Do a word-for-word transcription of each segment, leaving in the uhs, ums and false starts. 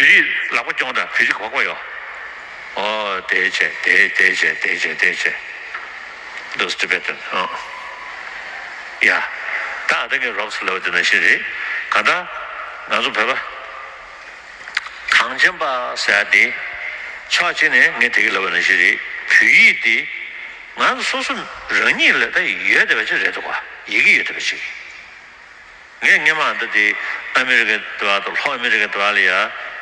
བོད་རིགས་ལག་པ་རྐྱོང་དང་། བོད་རིགས་ག་པར་ཡོད། ཨོ་དེ་བྱས་དེ་དེ་བྱས་དེ་བྱས་དེ་བྱས། Those Tibetan ཨོ། ཡ། ད་ཨ་ད་ངས་རོབ་སུ་ལབ་པ་དེ་ནང་བཞིན་རེད། གང་ལྟར་ང་ཚོ་བོད་པ་གངས་ཅན་པ་ཟེར་ཡ་དེ། ཕྱོགས་གཅིག་ནས་ངས་དེ་གི་ལབ་པ་ནང་བཞིན་རེད། བོད་ཡིག་དེ་ང་ཚོ་སོ་སོ་རང་ཉིད་ལ་ད་ཡོད་བསྡད་པ་ཅིག་རེད་འདུག་ག་ཡི་གེ་ཡོད་བསྡད་པ་ཅིག་ངས་སྔོན་མ་ད་དེ་ཨ་མི་རི་ཀའི་དུ་བ་དང་ལྷོ་ཨ་མི་རི་ཀའི་དུ་བ་ལ་ཡ་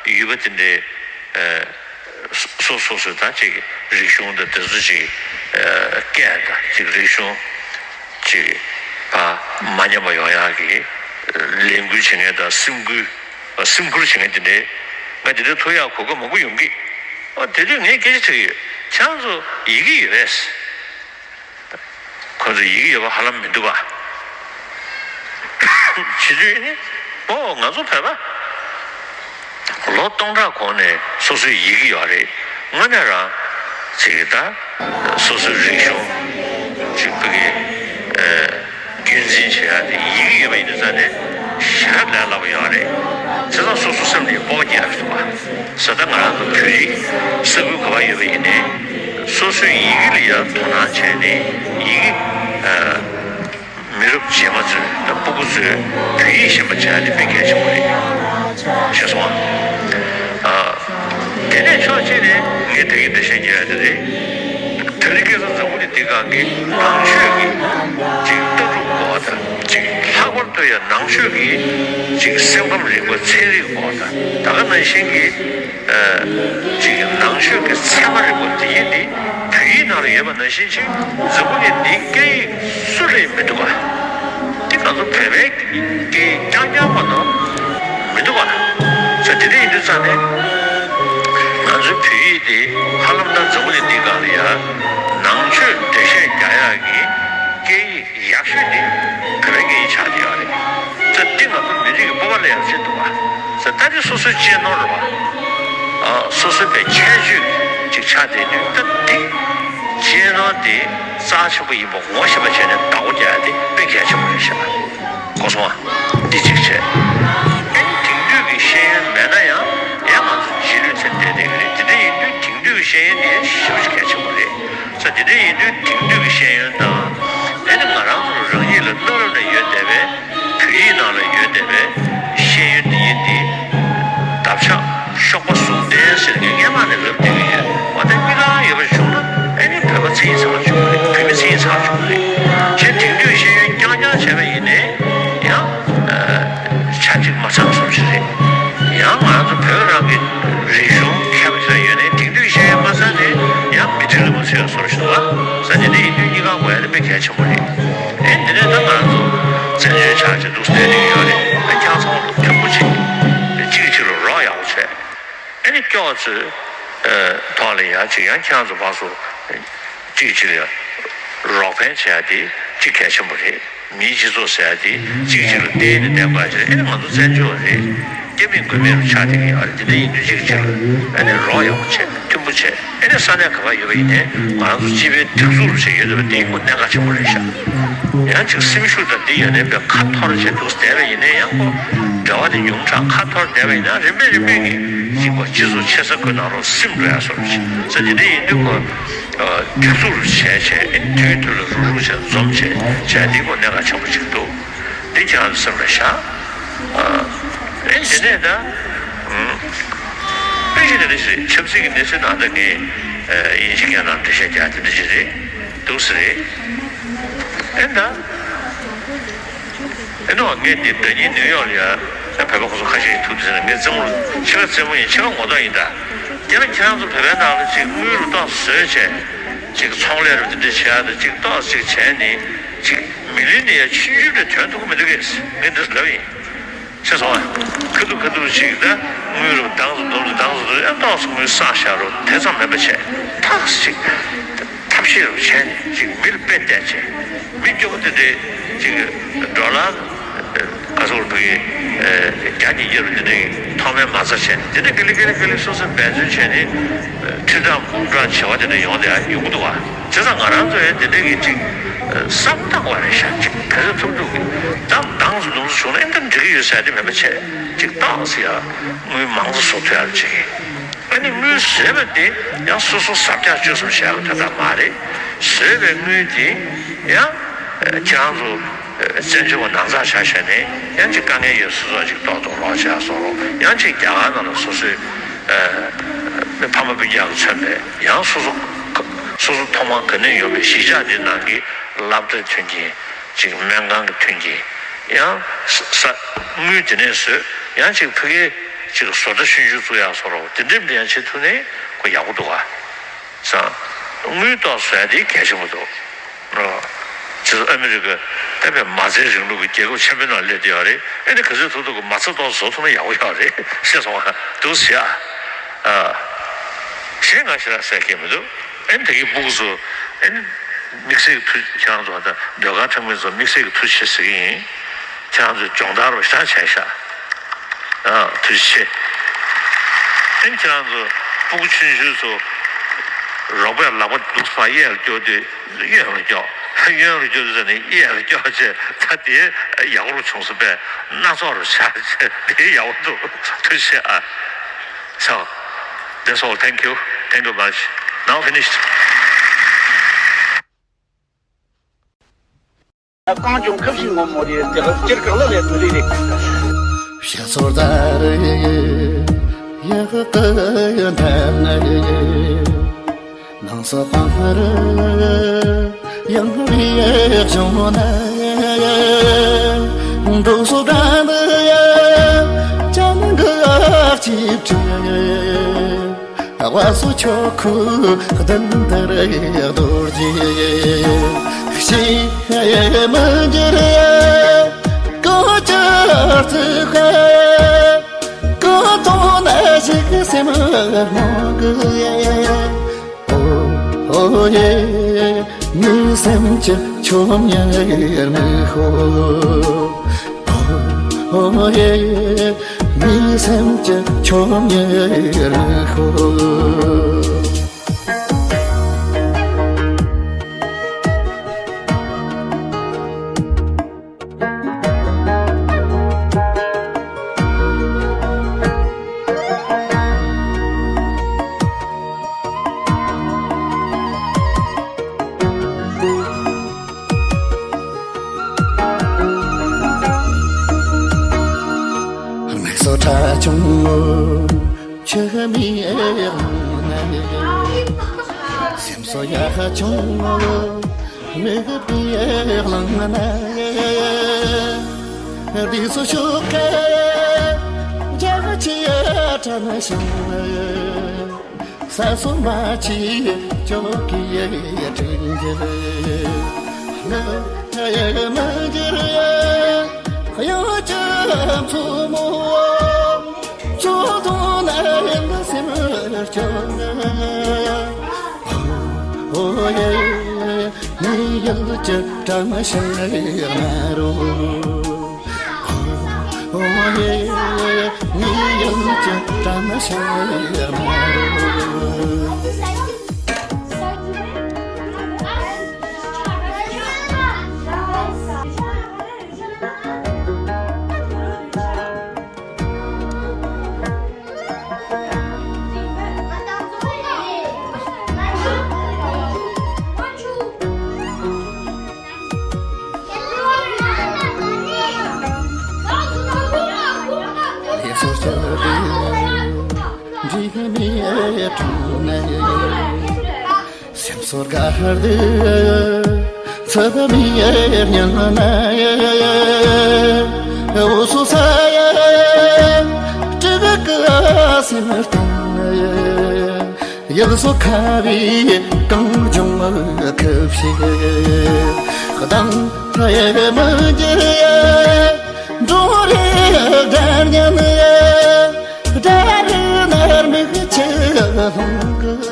ཡུལ་པ་དེ་འདྲའི་ཨ་སོ་སོ་སོ་སོའི་ད་ཅིག་རིག་གཞུང་དང་དེ་ཚོ་ཅིག་ཨ་སྐད་དང་ཅིག་རིག་གཞུང་ཅིག་ཨ་མ་ཉམས་པ་ཡོང་ཡག་གི་ལས་འགུལ་བྱེད་མཁན་དང་སེམས་འགུལ་སེམས་ཁུར་བྱེད་མཁན་དེ་འདྲའི་ང་དེ་འདྲའི་ཐུག་ཡག་གོ་སྐབས་མང་པོ་ཡོང་གི། ཨ་དེ་དུས་ངས་སྐད་ཆ་དྲིས་ཡོད། ཁྱེད་རང་ཚོ་ཡི་གེ་ཡོད་པས། ཁོ་ཚོ་ཡི་གེ་ཡོད་པ་ཧ་ལམ་མི་འདུག་ག་བྱེད་དུས་ནི། ཨོ་ང་ཚོ་བོད་པ་ལོ་སྟོང་ཕྲག་གོང་ནས་སོ་སོའི་ཡི་གེ་ཡོད་རེད། དངོས་གནས་རང་ཅིག་ད་སོ་སོའི་རིག་གཞུང་ཅིག་བོད་ཀྱི་ཨ་རྒྱུན་འཛིན་བྱེད་ཡ་དེ་ཡི་གེ་ཡོད་པ་ཡིན་དུས་ཙང་ནས་ཞེ་དྲག་ལས་སླ་པོ་ཡོད་རེད། བྱས་ཙང་སོ་སོ་སེམས་ནས་སྤོབས་པ་སྐྱེ་ཡག་འདུག་ག་ས་ད་ང་རང་ཚོ་བོད་རིགས་ས་ཁུལ་ག་པར་ཡོད་པ་ཡིན་ནའི། སོ་སོའི་ཡི་གེ་ལ་ཡང་དོ་སྣང་བྱས་ནས་ཡི་གེ་ཨ་མི་རབས་རྗེས་མ་ཚོས་དང་སྤུ་གུ་ཚོས་བོད་ཡིག་ཤེས་པ་བྱ་ཡ་དེ་དཔེ་གལ་ཆེན་པོ་རེད། ཤེས་སོང་ཨ། ཨ་དེ་ནས་ཕྱོགས་གཅིག་ནས་ངས་ད་གིན་འགྲེལ་བཤད་རྒྱག་ཡ་དེ་རེད། བོད་རིགས་སྐད་གསར་འཛམ་བུ་གླིང་འདི་སྒང་གི་ནང་ཆོས་ཀྱི་ཅིག་ལྟ་གྲུབ་སྐོར་དང་ཅིག་ལྷག་པར་དུ་ཡང་ནང་ཆོས་ཀྱི་ཅིག་སེམས་ཁམས་རིག་པ་ཚན་རིག་སྐོར་དང་ད་ག་ནང་བཞིན་གྱི། ཨ་ཅིག་ནང་ཆོས་ཀྱི་ཚད་མ་རིག་པ་འདི་ཡིན་ཏེ། བོད་ཡིག་ནང་ལ་ཡོད་པ་ནང་བཞིན་ཅིག་འཛམ་བུ་གླིང་འདིའི་སྐད་ཡིག་སུ་ལ་ཡང་མི་འདུག་ག་འདི་ང་ཚོ་བོད་པའི་སྐད་ཡིག་རྐྱང་རྐྱང་མ་གཏོགས་མི་འདུག་ག་ས་དེ་འདྲ་ཡིན་དུས་ཙང་ནས་ང་ཚོའི་བོད་ཡིག་འདི་ཧ་ལམ་ད་འཛམ་བུ་གླིང་འདིའི་སྒང་ལ་ཡ་ནང་ཆོས་འགྲེལ་བཤད་རྒྱག་ཡག་གི་སྐད་ཡིག་ཡག་ཤོས་དེ་བོད་པའི་སྐད་ཡིག་ཆགས་བསྡད་ཡོད་རེད། ད་འདི་ང་ཚོ་མི་རིགས་ཀྱི་སྤོབས་པ་ལ་ཡང་བརྩི་འདུག་བ། ད་ལྟ་འདི་སོ་སོའི་གཅེས་ནོར་རེད་བ། ཨ་སོ་སོའི་པའི་ཁྱད་ཆོས་ཅིག་ཆགས་བསྡད་དུས་ད་འདི་གཅེས་ནོར་དེ་རྩ་ཆེན་པོ་ཡིན་པ་ངོ་ཤེས་པ་བྱས་ནས་བདག་པོ་རྒྱག་ཡ་དེ་དཔེ་གལ་ཆེན་པོ་རེད་ཤག་གོ་སོང་ང་། འདི་གཅིག་བྱས། ཨ་ནི་དེང་དུས་ཀྱི་ཤེས་ཡོན་མེད་ན་ཡང་ཡང་ང་ཚོ་རྗེས་ལུས་ཚན་བསྡད་བསྡད་ཀྱི་རེད། དེ་འདྲ་ཡིན་དུས་དེང་དུས་ཀྱི་ཤེས་ཡོན་དེ་ཞེ་པོ་ཅིག་གལ་ཆེན་པོ་རེད། ས་དེ་འདྲ་ཡིན་དུས་དེང་དུས་ཀྱི་ཤེས་ཡོན་དང་། ཨ་ནི་ང་རང་ཚོ་རང་ཉིད་ལ་བླ་རབས་ནས་ཡོད་བསྡད་པའི་བོད་ཡིག་ནང་ལ་ཡོད་བསྡད་པའི་ཤེས་ཡོན་འདི་ཡིན་ཏེ། འདབ་ཆགས་གཤོག་པ་ཟུང་ལྡན་ཟེར་ངས་སྔན་མ་ནས་ལབ་བསྡད་ཀྱི་ཡོད། འོ་ད་གཉིས་ཀ་ཡོད་པ་བྱུང་ན་ཨ་ནི་བོད་པ་མཚན་ཉིད་ཚང་བ་བྱུང་གི་རེད། བོད་མི་མཚན་ཉིད་ཚང་བ་བྱུང་གི་རེད། གཞན་དེང་དུས་ཤེས་ཡོན་རྐྱང་རྐྱང་བྱས་པ་ཡིན་ནའི་ཡང་ཆ་གཅིག་མ་ཚང་བཟོ་ཞིག་རེད། ཡང་ང་ཚོ་བོད་རང་གི་རིག་གཞུང་མཁས་པ་ཞིག་ཡོད་ནའི་དེང་དུས་ཤེས་ཡོན་མ་ཚང་ནའི་ཡང་མི་ཁྲི་ལ་མ་ཚུད་པ་བཟོ་ཞིག་འདུག་བ། ས་དེ་འདྲ་ཡིན་དུས་གཉིས་ཀ་དགོས་ཡ་དེ་དཔེ་གལ་ཆེན་པོ་རེད། ཨེ་འདི་ནས་ད་ང་ཚོ་བཙན་བྱོལ་ཆགས་ཀྱི་འདུག་བསྡད་ཀྱི་ཡོད་རེད། ཨ་ཁྱེད་ཚོ་མཐུན་པོ་བྱེད། གཅིག་གིས་གཅིག་ལ་རོགས་ཡག་པོ་བྱས། ཨ་ནི་སྐྱོ་བ་ཚོའི་ཨ་ཐོག་ལ་ཡང་ཅིག་ཡང་ཁྱེད་ཚོ་ཕར་ཚུར་གཅིག་གཅིག་ལ་རོགས་ཕན་བྱེད་ཡ་དེ་གཅིག་གལ་ཆེན་པོ་རེད། མིའི་སྤྱི་ཚོགས་ཟེར་ཡ་དེ་གཅིག་གཅིག་ལ་བརྟེན་ནས་བསྡད་དགོས་ཡ་ཅིག་རེད། ཨ་ནི་ང་ཚོ་བཙན་བྱོལ་བ་རེད། སྐྱེ་མེད་མགོན་མེད་རུ་ཆགས་བསྡད་ཀྱི་ཡོད་རེད། དེ་འདྲ་ཡིན་དུས་གཅིག་གཅིག་ལ་ཨ་ནི་རོགས་ཡག་པོ་བྱེད། མཐུན་པོ་བྱས། ཨ་ནི་ས་གནས་ག་པར་ཡོད་པ་ཡིན་ནའི་ང་རང་ཚོ་སྤྱི་པའི་སྒྲིག་འཛུགས་རུ་བྱས་ཡོད་བསྡད་པ་དེ་ཡིན་པ་གནད་འགག་ཆེན་པོ་རེད་ཤག་ཡང་ཅིག་སེམས་ཤུགས་དང་འདི་ཡོད་ནའི་དཔེ་ཁ་འཐོར་བྱས་འདུག་བསྡད་པ་ཡིན་ནའི་ཡང་ཁོ་འབྲེལ་བ་དེ་ཉུང་དྲགས་ཁ་འཐོར་བསྡད་པ་ཡིན་ན་རིམ་པས་རིམ་པས་ཀྱིས་ཅིག་ཁོ་སྤྱི་ཚོགས་ཆེ་ས་ཁུལ་ནང་རུ་སིམ་འགྲོ་ཡ་བཟོ་འདྲ་ཅིག་ས་དེ་འདྲ་ཡིན་དུས་ཁོ་སྒྲིག་འཛུགས་རུ་བྱས་བྱས་ཨ་ནི་དུས་དུས་ལ་རུག་རུག་བྱས་འཛོམས་བྱས་བྱས་འདི་ཁོ་གནད་འགག་ཆེན་པོ་ཅིག་འདུག་འདི་ཁྱེད་རང་ཚོ་སེམས་ལ་བཞག་ཨ་ནི་དེ་ནས་ད་དཔེ་ཆ་དེ་འདྲ་ཞིག་ཆབ་སྲིད་ཀྱི་གནས་ཚུལ་ནང་ད་ངས་དབྱིན་ཇི་སྐད་ནང་འགྲེལ་བཤད་རྒྱག་དེ་འདྲ་ཞིག་རེད། འདུག་སེ་རེད། ཨེ་ད། ཨེ་ནོ་ངས་འདི་ཟླ་ཉིན་ནིའུ་ཡོག་ལ་ཡ་བོད་པ་ཁོ་ཚོ་ཁ་ཤས་ཐུག་དུས་ཟེར་ན་ངས་རྩེད་མོ་ཕྱེད་ཀ་རྩེད་མོ་ཡིན་ཕྱེད་ཀ་ངོ་ཐོག་ཡིན་ད། དེ་ལ་ཁྱེད་རང་ཚོ་བོད་པའི་ནང་ལ་ཅིག་དངུལ་རུ་ཏོག་བཟོས་བྱས་ཅིག་ཚོང་ལས་རུ་དེ་འདྲ་བྱེད་ཡ་ད་ཅིག་ཏོག་ཅིག་བྱས་ནས་ཅིག་མི་ལུས་ནས་ཡ་ཆུང་ཆུང་འདྲ་ཐོན་ཐུབ་ཀྱི་མི་འདུག་གས་ངས་འདི་ལབ་ཡིན། ཤེས་སོང་ཨ། ཁ་ཐུག་ཁ་ཐུག་ཅིག་ད་དངུལ་རུ་དང་དུ་དུམ་དུ་དང་དུ་དུ་ཨེ་ཏོག་ཙམ་དངུལ་བསགས་བཞག་རུ་དེ་ཙམ་མེད་པ་བྱས་ཐག་ཅིག་ཐབས་ཤེས་རུ་བྱས་ནས་ཅིག་མི་ལ་དཔེ་བལྟས་བྱས་མི་སྐྱོ་པོ་དེ་འདྲའི་ཅིག་ཌོ་ལར་ག་ཚོད་རུ་བུ་ཡི་བརྒྱ་ཉིས་བརྒྱ་རུ་དེ་འདྲའི་ཐོག་མའི་མ་རྩ་བྱས་ནས་དེ་འདྲ་ག་ལེ་ག་ལེ་ག་ལེ་སོ་སོས་འབད་བརྩོན་བྱས་ནས་ཁྲི་ཕྲག་འབུམ་ཕྲག་བྱེ་བ་དེ་འདྲ་ཡོང་དེ་ཨ་ཡོང་གི་འདུག་ཨ། བྱས་ཙང་ང་རང་ཚོ་ཡང་དེ་འདྲ་གི་ཅིག་བསམ་བཏང་བ་རེད་ཤག་ཅིག་ག་ཚོད་ཐུབ་ཐུབ་ཀྱི་བདག་འདང་སུ་འདུག་སུ་བྱུང་ན་ཨེ་འདྲ་འགྲིག་གི་ཡོད་ཟེར་དེ་མེད་པ་བྱས་ཅིག་བཏང་ཟེར་ཡ། དངུལ་མང་ཙམ་བཟོ་ཐུབ་ཡ་ཅིག་ཨ་ནི་དངུལ་བཟོས་པ་དེ་ཡང་སོ་སོ་གསར་རྒྱག་གཅོད་གསུམ་བྱས་པ་དེ་ལྟར་མ་རེད། བཟོས་པའི་དངུལ་དེ་ཡང་ཁྱེད་རང་ཚོ་བཙན་བྱོལ་བ་ནང་ཚགས་ཆ་བཞག་ནས་ཡང་ཅིག་དཀའ་ངལ་ཡོད་སོ་སོ་ཅིག་ཏོག་ཏོག་ལོག་བྱས་སོང་རོགས། ཡང་ཅིག་རྒྱ་གར་ནང་ལ་སོ་སོའི་ཕ་མ་སྤུན་ཀྱག་གིས་མཚོན་པའི་ཡང་སོ་སོ་སོ་སོ་ཐོག་མར་ག་ནས་ཡོང་པའི་གཞིས་ཆགས་དེ་ནང་གི་སློབ་གྲྭའི་མཐུན་རྐྱེན། ཅིག་སྨན་ཁང་གི་མཐུན་རྐྱེན། ཡང་ས་ས་དངུལ་དེ་ནས་བཟོས། ཡང་ཅིག་ཕ་གིའི་ཅིག་བཟོ་གྲྭ་ཆུང་ཆུང་བཙུགས་ཡག་བཟོ་རོགས་དེ་འདྲས་འདྲ་ཡང་བྱེད་ཐུབ་ནས་ཁོ་ཡག་པོ་འདུག་ག་ས་དངུལ་ཏོག་བཟོ་ཡ་དེ་གལ་ཆེན་པོ་འདུག་ཨོ། ཅིག་ཨ་མི་རི་ཀ་ད་བས་མ་རྩའི་རིང་ལུགས་ཀྱི་རྒྱལ་ཁབ་ཆེན་པོའི་ནང་སླེབས་བསྡད་ཡོད་རེད། ཨེ་ནི་ག་ཚོད་ཐུབ་ཐུབ་ཀྱི་མ་རྩ་ཏོག་བཟོ་ཐུབ་ན་ཡག་པོ་ཡོད་རེད་ཤེས་སོང་ང་འདུག་ཟེར་ཡ། ཨ། གཞན་ང་ཞེ་དྲག་ཟེར་མཁན་མི་འདུག་ཨེ་ནི་ད་གིན་སྤུ་གུ་ཚོ་ཨེ་ནི་དམིགས་བསལ་གྱི་ཐུགས་ཁྱེད་རང་ཚོ་ད་ཟློས་གར་ཚོགས་མི་ཚོ་དམིགས་བསལ་གྱི་ཐུགས་རྗེ་ཆེ་ཟེར་གྱི་ཡིན། ཁྱེད་རང་ཚོས་སྦྱོང་བརྡར་རོགས་ཞེ་དྲག་བྱས་ཤག་ཨ། ཐུགས་རྗེ་ཆེ། ཨེ་ནི་ཁྱེད་རང་ཚོ་སྤུ་གུ་ཆུང་ཆུང་ཚོ་རོགས་པས་ལག་པ་འདུག་སེ་གཡས་ལ་སྐྱོར་དུས་གཡོན་ལ་སྐྱོར། གཡོན་ལ་སྐྱོར་དུས་ནི་གཡས་ལ་སྐྱོར་བྱས་ད་དེ་ཡག་པོ་བྱུང་སོང་པས་སྣ་ཚོགས་རུ་ཆགས་བྱས་དེ་ཡག་པོ་འདུག་ཐུགས་རྗེ་ཆེ་ཨ། So, that's all. Thank you. Thank you very much. Now finished. རྐང་བྱུང་ཁབ་ཞིག་ངོ་མོ་རེད་དེ་སྤྱིར་གང་ལ་ལས་ཐུ་རེ་རེད། ཞྭ་སོར་དར་ཡག་གི་འདབས་ན། ནང་སོ་ཕང་རི་ཡང་རིག་བྱུང་ན། འབྲོག་སོ་དགྲ་འདི་ཡ་ཅང་གི་ཅིག་བྲིས། བ་སོ་ཆོ་ཁུ་གདན་དར་རྡོ་རྗེ་ཤེས་མི་འགྱུར་ཡ། ཀོ་ཅར་ཙི་ཁ་ཀོ་ཏོ་ན་ཞིག་སེམས་མོ་གི་ཡ། ཨོ་ཨོ་ཡེ། མི་སེམས་ཀྱི་ཆོམ་ཉེར་མི་ཤོ། ཨོ་ཨོ་ཡེ། མི་སེམས་ཀྱི་ཆོམ་ཉེར་མི་ཤོ། སོ་ཁྲ་ཆུང་ངུ་ཆུ་མིག་ནས། སེམས་སོ་ཡག་ཆུང་ངུ་མིག་པའི་གླིང་ན། འདི་སོ་ཤོག་ཁ་རྒྱ་ཆེ་དྲན་ཞིང་། ས་སོ་མ་ཆེ་ཅོག་གི་དྲན་གྱི་ལ། མ་གྱུར་ཡ་གཡོ་ཅམ་མཚོ་མོ། མཚོ་དོང་ན་ཡིན་སེམས་སྐྱོ། ཨོ་ཡེ། ངའི་ཡུལ་གྱི་བཀྲ་མ་ཤིང་ཡག་མ་རུ། ཨོ་ཡེ། ངའི་ཡུལ་གྱི་བཀྲ་མ་ཤིང་ཡག་མ་རུ། སེམས་སོར་གར་དུ་ཚུད་མི་ཉན་ན། འུ་སུ་ས་ཡ་དྲུག་གི་སེམས་སྟེང་། ཡག་སོ་ཁ་བའི་གངས་ལྗོངས་ཁུ་བྱུག་གདང་ཡ་མི་འགྱུར་ཡ། འགྲོ་རེ་དགྲ་ཉན་ཡ། དགྲ་རེ་ནར་མིག་ཆེ་ལྷུང་གི།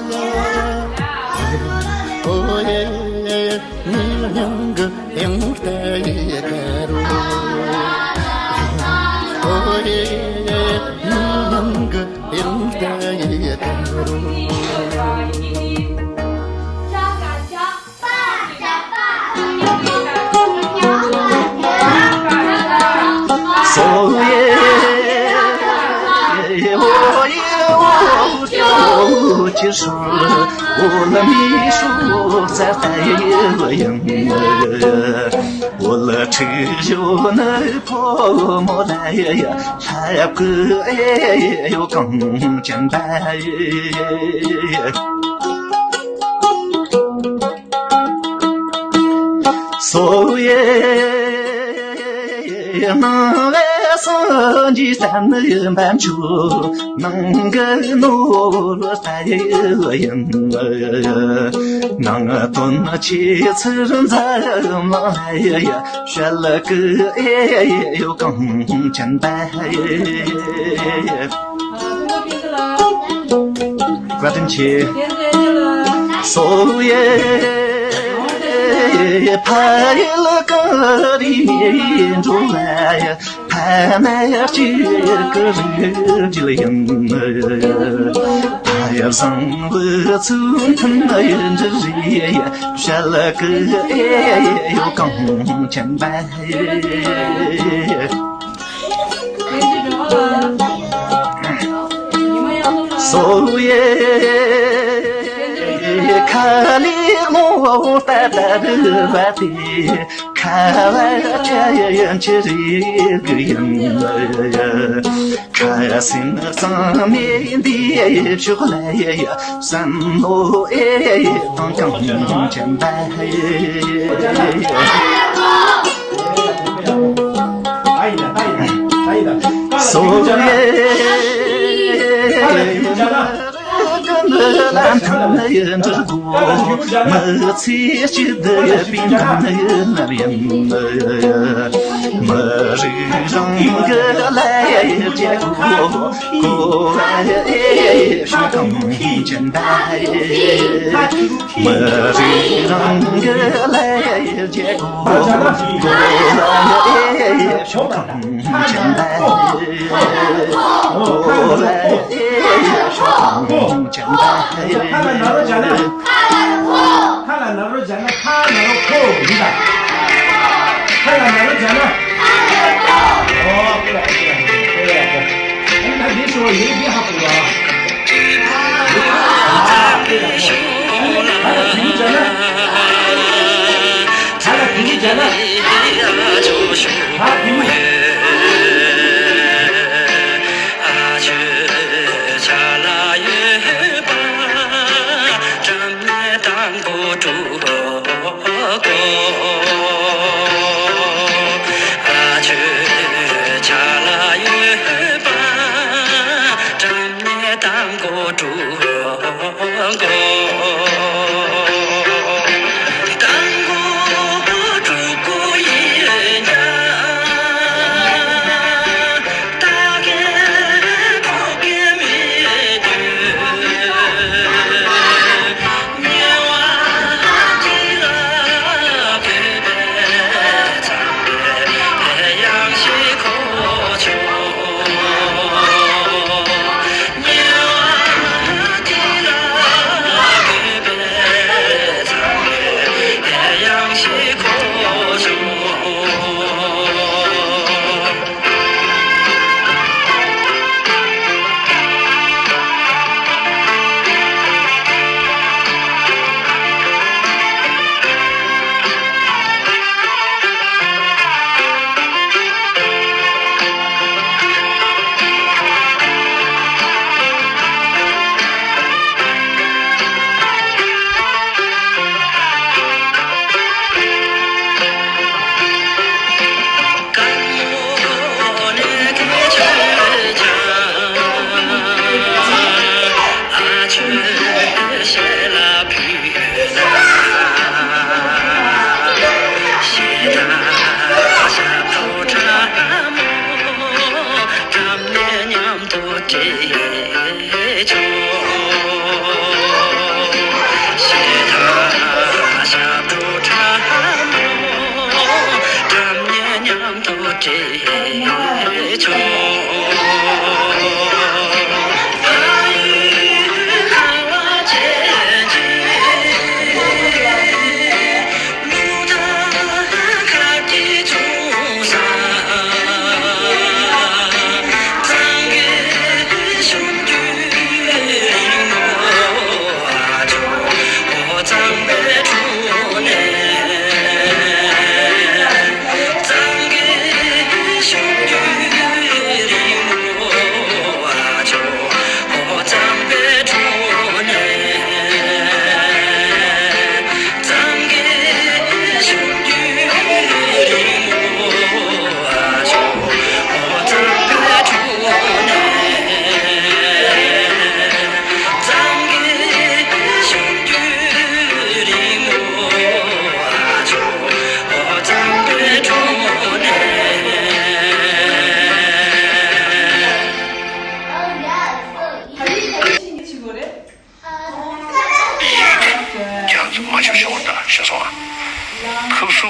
ཨོ་ཡེ། ངའི་མྱང་གི་ཡང་ལྟ་ཡི་ཀ་རུ། ཨོ་ཡེ། ངའི་མྱང་གི་ཡང་ལྟ་ཡི་ཀ་རུ། ཧྲུལ། འོལ་མི་ཧྲུལ་རྩ་ལྟ་ཡི་ཡང་། འོལ་ཁྲིག་གཞོན་ནུ་ཕོ་མོ་ལ་ཡ་ལྷ་བཀུ་ཨེ་ཡོ་གང་ཅན་པ་ཡི། སོ་ཡེ་ནང་བའི་སངས་རྒྱས་བསྟན་པའི་འབབ་ཆུ། ནང་གི་ནོར་ལྟ་ཡི་ཡིན། ནང་དོན་ཆེ་ཚུལ་འཛམ་གླིང་ལ་ཡ། ཞལ་གི་ཨེ་ཡོ་གང་ཅན་པ་ཡི། བཀའ་དྲིན་ཆེ། སོ་ཡེ་ཕ་ཡུལ་གངས་རིའི་འགྲོ་བ་ཡི། ཕ་མ་གཅིག་གི་རིགས་རྒྱུད་ཡིན། ཕ་ཡུལ་བཟང་བུ་ཚུལ་མཐུན་ཡིན་འདྲ་རེད། ཞལ་གི་ཨེ་ཡོ་གང་ཅན་པ་ཡི། སོ་ཡེ་ཁ་ལི་མོ་ལྟ་ལྟ་རུ་བ་དེ། ཁ་བ་ཅ་ཡན་ཆི་རིག་ཡིན། ཁ་སེམས་གཙང་མའི་འདི་ཕྱོགས་ལ་ཡ་བསམ་བློ་ཨེ་གཏོང་གང་ཅན་པ་ཡི། སོ་ཡེ་ལམ་ཐང་ཡི་འདྲ་གོ། མི་ཚེ་སྐྱིད་པའི་པིན་ཐང་ཡི་ནམ་ཡིན། མི་རིགས་རང་གི་ལས་བྱེད་གོ། གོ་བ་ཡི་ཤུགས་གང་ཅན་པ་ཡི། མི་རིགས་རང་གི་ལས་བྱེད་གོ། གོ་བ་ཡི་ཤུགས་གང་ཅན་པ་ཡི། གོ་བ་ཡི་ཤུགས་གང་ཅན་པ་ཡི། ཁ་ལ་ན་རོ་བྱ་ན། ཁ་ལ་ན་རོ་བྱ་ན་ཁ་ན་རོ་ཁོ་ཡིན་ད། ཁ་ལ་ན་རོ་བྱ་ན། ཨོ་ཁོ་ལ་ཁོ་ལ་ཁོ་ལ་ཁོ། ཨ་ནི་ད་འདི་ཞུ་བ་ཡིན་འདི་ཧ་གོ་བ། ཁ་ལ་དེ་མོ་བྱ་ན། ཁ་ལ་དེ་མོ་བྱ་ན། ད་དེ་མོ། ཨ་ཆོས་ཆ་ལ་ཡོད་པ། དྲང་ནས་དང་པོ་དྲུག་གོ། ཨ་ཆོས་ཆ་ལ་ཡོད་པ། དྲང་ནས་དང་པོ་དྲུག་གོ། དང་པོ་དྲུག་གོ་ཡིན་ཀྱང་།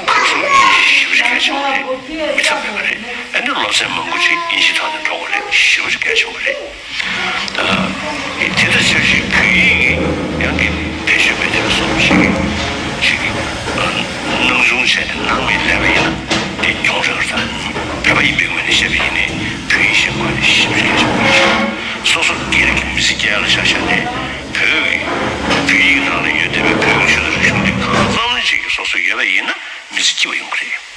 ཁོ་ཚོ་དབྱིན་ཇི་ཞེ་པོ་ཅིག་གལ་ཆེན་པོ་རེད། མི་ཚབ་མེད་པ་རེད། ཨ་ནི་སློབ་ཚན་མང་པོ་ཅིག་དབྱིན་ཇིའི་ཐོག་ནས་འགྲོ་དགོས་རེད། ཞེ་པོ་ཅིག་གལ་ཆེན་པོ་རེད། ད་དེ་ལྟར་ཆབས་ཅིག་བོད་ཡིག་གི་ཡང་གི་བེད་སྤྱོད་མེད་དེ་སོགས་ཅིག་གི་ཅིག་གི་སྣང་ཆུང་བྱས་ནས་སྣང་མེད་ལས་པ་ཡིན་ན་དེ་གྱོང་རག་རེད། ད་བོད་པ་ཡིན་པའི་ངོས་ནས་བཤད་པ་ཡིན་ནའི་བོད་ཡིག་ཤེས་དགོས་ནི་ཞེ་པོ་ཅིག་གལ་ཆེན་པོ་རེད། སོ་སོ་སྒེར་གྱི་མི་ཚེ་སྐྱེལ་ཡག་ལ་ཆ་བཞག་ནས་བོད་ཀྱི་བོད་ཡིག་ནང་ལ་ཡོད་བསྡད་པའི་བོད་ཀྱི་ཆོས་དང་རིག་གཞུང་འདི་གང་འཚམ་ཅིག་གི་སོ་སོ་ཡོད་པ་ཡིན་ན་མི་ཚེ་སྐྱིད་པ་ཡོང་གི་རེད།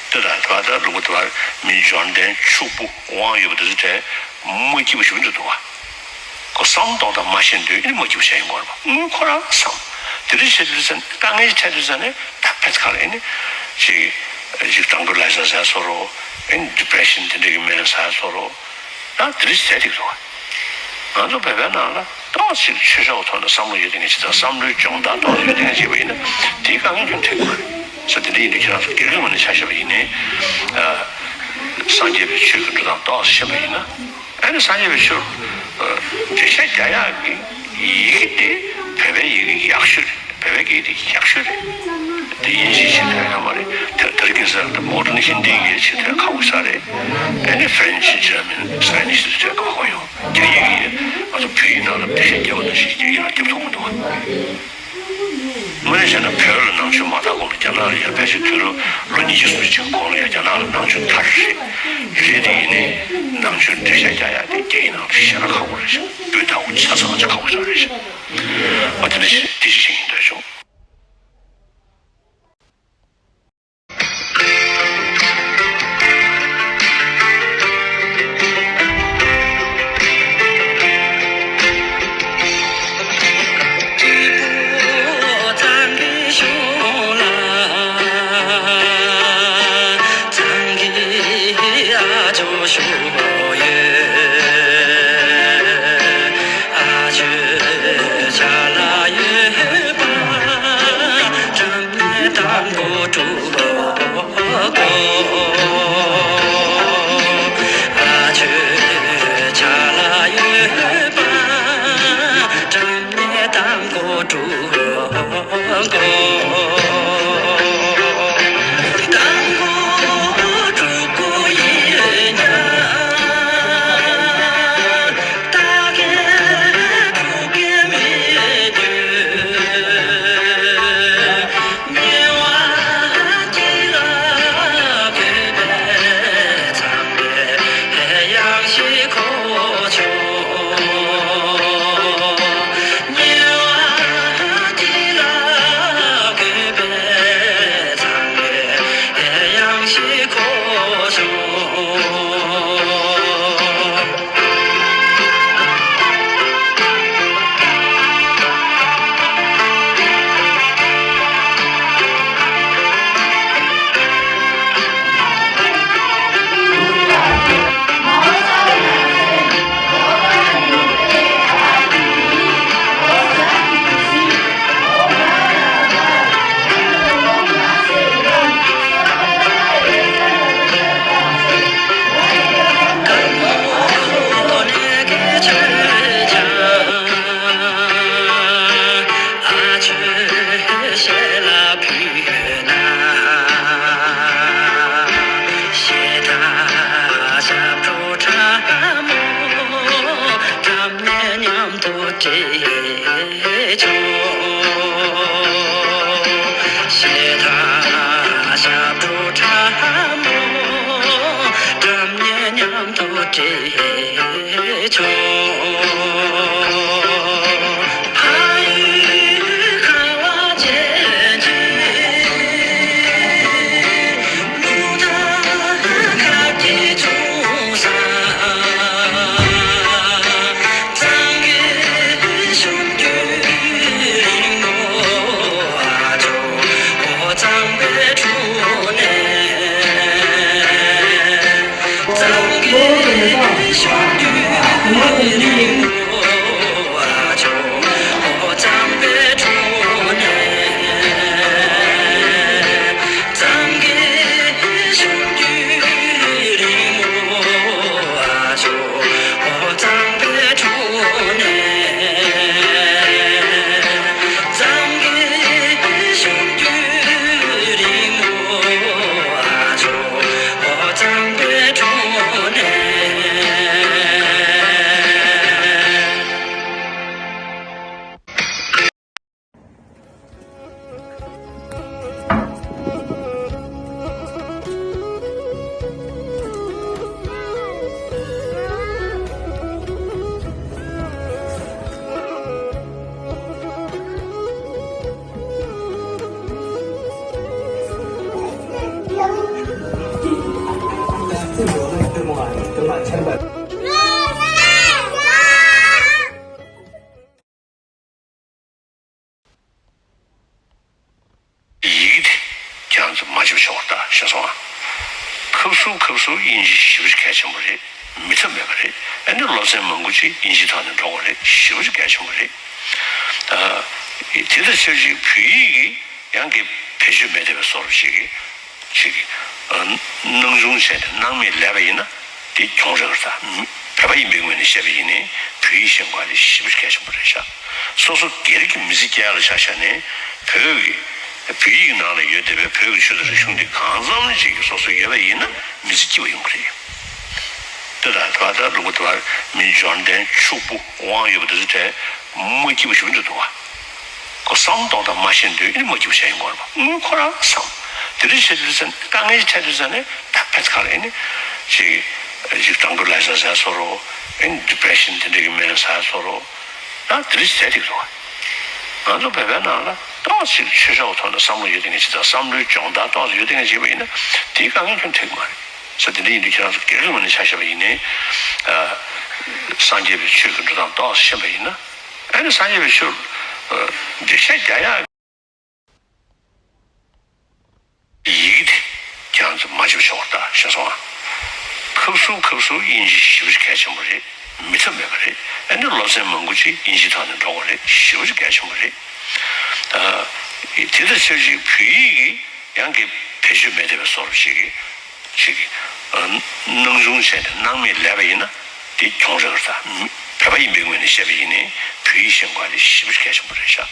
དེ་དང་དེ་བར་ད་ལུང་པ་དེ་བར་མི་འབྱོར་ལྡན་ཕྱུག་པོ་དབང་ཡོད་པ་དེ་ཚོ་གྲས་མ་སྐྱིད་པ་ཞིག་འདུག་འདུག་བ། ཁོ་བསམ་གཏོང་དང་མ་ཤེས་འདོད་ཨེ་ནི་མ་སྐྱིད་པ་བྱས་ཡོང་གི་རེད་པ། དངུལ་ཁོ་རང་བསམ། དེ་འདྲ་བྱེད་དུས་ཙང་དཀའ་ངལ་ཅིག་འཕྲད་དུས་ཙང་ནས་ད་ཕེད་ཁ་ལ་ཨེ་ནི་ཅིག་ཅིག་དྲང་པོའི་ལ་ཟ་ཟ་བཟོ་རོགས། ཨེ་ནི་ཌི་པི་རེ་ཤན་དེ་འདྲ་གི་སྨན་ཟ་བཟོ་རོགས། ཡང་དེ་རིགས་ཟེར་ཐིག་འདུག་ང་ཚོ་བོད་པའི་ནང་ལ་ཏོག་ཙམ་ཆོས་ཕྱོགས་ཐོག་ནས་བསམ་བློ་ཡོད་མཁན་ཅིག་དང་བསམ་བློའི་སྦྱོང་བརྡར་ཏོག་ཙམ་ཡོད་མཁན་ཅིག་ཡིན་ན་དེའི་དཀའ་ངལ་ཁྱོན་འཕྲད་ཀྱི་མ་རེད་ཟེར། དེ་འདྲ་ཡིན་དུས་ཁྱེད་རང་ཚོ་སྒེར་གྱི་ངོས་ནས་ཆ་བཞག་པ་ཡིན་ནའི། ཨ། སངས་རྒྱས་པའི་ཆོས་ཀྱི་འགྲོ་སྟངས་ཏོག་ཙམ་ཤེས་པ་ཡིན་ན། ཨ་ནི་སངས་རྒྱས་པའི་ཆོས་འགྲེལ་བཤད་རྒྱག་ཡག་གི་ཡི་གེ་དེ་བོད་པའི་ཡི་གེ་ཡག་ཤོས་རེད། བོད་པའི་སྐད་དེ་ཡག་ཤོས་རེད། དེ་དབྱིན་ཇིའི་ཆེད་དུ་ཡང་མ་རེད། དེ་དེ་རིང་ཁ་སང་དེ་མོ་ཌན་ཧིན་དིའི་ཆེད་དུ་ཁག་པོ་ཞིག་རེད། ཨ་ནི་ཧྥ་རན་ཆི་ཇར་མན་སི་པེ་ནིཤ་དེ་ཚོས་ཁག་པོ་ཡོང་། རྒྱ་ཡིག་གིས་ང་ཚོ་བོད་ཡིག་ནང་ལ་འགྲེལ་བཤད་རྒྱབ་པ་ནང་བཞིན་རྒྱ་ཡིག་ལ་རྒྱབ་ཐུབ་ཀྱི་འདུག་དངོས་གནས་བྱས་ན་བོད་ལ་ནང་ཆོས་མ་དར་གོང་ལ་རྒྱ་ནག་ལ་ཡར་ཕལ་ཆེར་དུས་རབས་ལོ་ཉིས་བརྒྱ་སུམ་ཅུ་ཅན་གོང་ལ་ཡང་རྒྱ་ནག་ལ་ནང་ཆོས་དར་རེད། རེད་དེ་ཡིན་ནའི་ནང་ཆོས་འགྲེལ་བཤད་རྒྱག་ཡག་དེ་རྒྱ་ཡིག་ནང་དུ་ཞེ་དྲག་ཁག་པོ་རེད་ཤག་སྤུས་དག་པོ་ཆ་ཚང་ཅིག་ཁག་པོ་ཞིག་རེད་ཤག་ཨ་དེ་འདྲ་ཞིག་དེ་ཞིག་བཤད་ཀྱི་འདོད་བྱུང་། ཡི་གེ་དེ་ཁྱེད་རང་ཚོ་མ་བརྗེད་པ་བྱེད་དགོས་རེད་ད། ཤེས་སོང་ཨ། ཁབ་སུ་ཁབ་སུ་དབྱིན་ཇི་ཞེ་པོ་ཅིག་གལ་ཆེན་པོ་རེད། མི་ཐབས་མེད་པ་རེད། ཨ་ནི་སློབ་ཚན་མང་པོ་ཅིག་དབྱིན་ཇིའི་ཐོག་ནས་འགྲོ་དགོས་རེད། ཞེ་པོ་ཅིག་གལ་ཆེན་པོ་རེད། ཨ། དེ་དང་ཆབས་ཅིག་བོད་ཡིག་གི་ཡང་གི་བེད་སྤྱོད་མེད་བསྡད་པའི་བཟོ་འདྲ་ཅིག་གི་ཅིག་གི་ཨ། སྣང་ཆུང་བྱས་ནས་སྣང་མེད་ལས་པ་ཡིན་ན། དེ་གྱོང་རག་རེད་ད། བོད་པ་ཡིན་པའི་ངོས་ནས་བཤད་པ་ཡིན་ནའི་བོད་ཡིག་ཤེས་དགོས་པ་དེ་ཞེ་པོ་ཅིག་གལ་ཆེན་པོ་རེད་ཤག་སོ་སོ་སྒེར་གྱི་མི་ཚེ་སྐྱེལ་ཡག་ལ་ཆ་བཞག་ནས་བོད་ཀྱི་བོད་ཡིག་ནང་ལ་ཡོད་བསྡད་པའི་བོད་ཀྱི་ཆོས་དང་རིག་གཞུང་འདི་གང་འཚམ་ཅིག་གི་སོ་སོ་ཡོད་པ་ཡིན་ན་མི་ཚེ་སྐྱིད་པ་ཡོང་གི་རེད། དེ་ལ་ད་ལྟ་ལུང་པ་དེ་བར་མི་འབྱོར་ལྡན་ཕྱུག་པོ་དབང་ཡོད་པ་དེ་ཚོ་གྲས་མ་སྐྱིད་པ་ཞིག་འགྲོ་འདུག་བ། ཁོ་བསམ་གཏོང་དང་མ་ཤེས་དུས་ཨེ་ནི་མ་སྐྱིད་པ་བྱས་ཡོང་གི་རེད་པ། དངུལ་ཁོ་རང་བསམ། དེ་འདྲ་བྱས་དུས་ཙང་དཀའ་ངལ་འཕྲད་དུས་ཙང་ནས་ད་ཕན་ཁ་ལ་ཨེ་ནི་ཅིག་ཅིག་ཊང་ཀུ་ལའི་ཛར་ཟ་སོ་རོ། ཨེ་ནི་ཌི་པི་རེ་ཤན་དེ་འདྲ་གི་སྨན་ཟ་སོ་རོ། ད་དེ་འདྲ་བྱས་འདུག་བ། ང་ཚོ་བོད་པའི་ནང་ལ་ཏོག་ཙམ་ཆོས་ཕྱོགས་ཐོག་ནས་བསམ་བློ་ཡོད་དེ་ངས་ཅི་ལྟར་བསམ་བློའི་སྦྱོང་བརྡར་ཏོག་ཙམ་ཡོད་དེ་ངས་བྱས་པ་ཡིན་ན་དེའི་དཀའ་ངལ་ཁྱོན་འཕྲད་ཀྱི་མ་རེད། ས་དེ་འདྲ་ཡིན་དུས་ཁྱེད་རང་ཚོ་སྒེར་གྱི་ངོས་ནས་ཆ་བཞག་པ་ཡིན་ནའི། ཨ། སངས་རྒྱས་པའི་ཆོས་ཀྱི་འགྲོ་སྟངས་ཏོག་ཙམ་ཤེས་པ་ཡིན་ན། ཨ་ནི་སངས་རྒྱས་པའི་ཆོས་འགྲེལ་བཤད་རྒྱག་ཡག་ཡི་གེ་དེ་ཁྱེད་རང་ཚོ་མ་བརྗེད་པ་བྱེད་དགོས་རེད་ད། ཤེས་སོང་ཨ། ཁབ་སུ་ཁབ་སུ་དབྱིན་ཇི་ཞེ་པོ་ཅིག་གལ་ཆེན་པོ་རེད། མི་ཐབས་མེད་པ་རེད། ཨ་ནི་སློབ་ཚན་མང་པོ་ཅིག་དབྱིན་ཇིའི་ཐོག་ནས་འགྲོ་དགོས་རེད། ཞེ་པོ་ཅིག་གལ་ཆེན་པོ་རེད། ཨ། དེ་དང་ཆབས་ཅིག་བོད་ཡིག་གི་ཡང་གི་བེད་སྤྱོད་མེད་བསྡད་པའི་བཟོ་འདྲ་ཅིག་གི་ཅིག་གི་ཨ། སྣང་ཆུང་བྱས་ནས་སྣང་མེད་ལས་པ་ཡིན་ན་དེ་གྱོང་རག་རེད་ད། བོད་པ་ཡིན་པའི་ངོས་ནས་བཤད་པ་ཡིན་ནའི་བོད་ཡིག་ཤེས་དགོས་པ་དེ་ཞེ་པོ་ཅིག་གལ་ཆེན་པོ་རེད་ཤག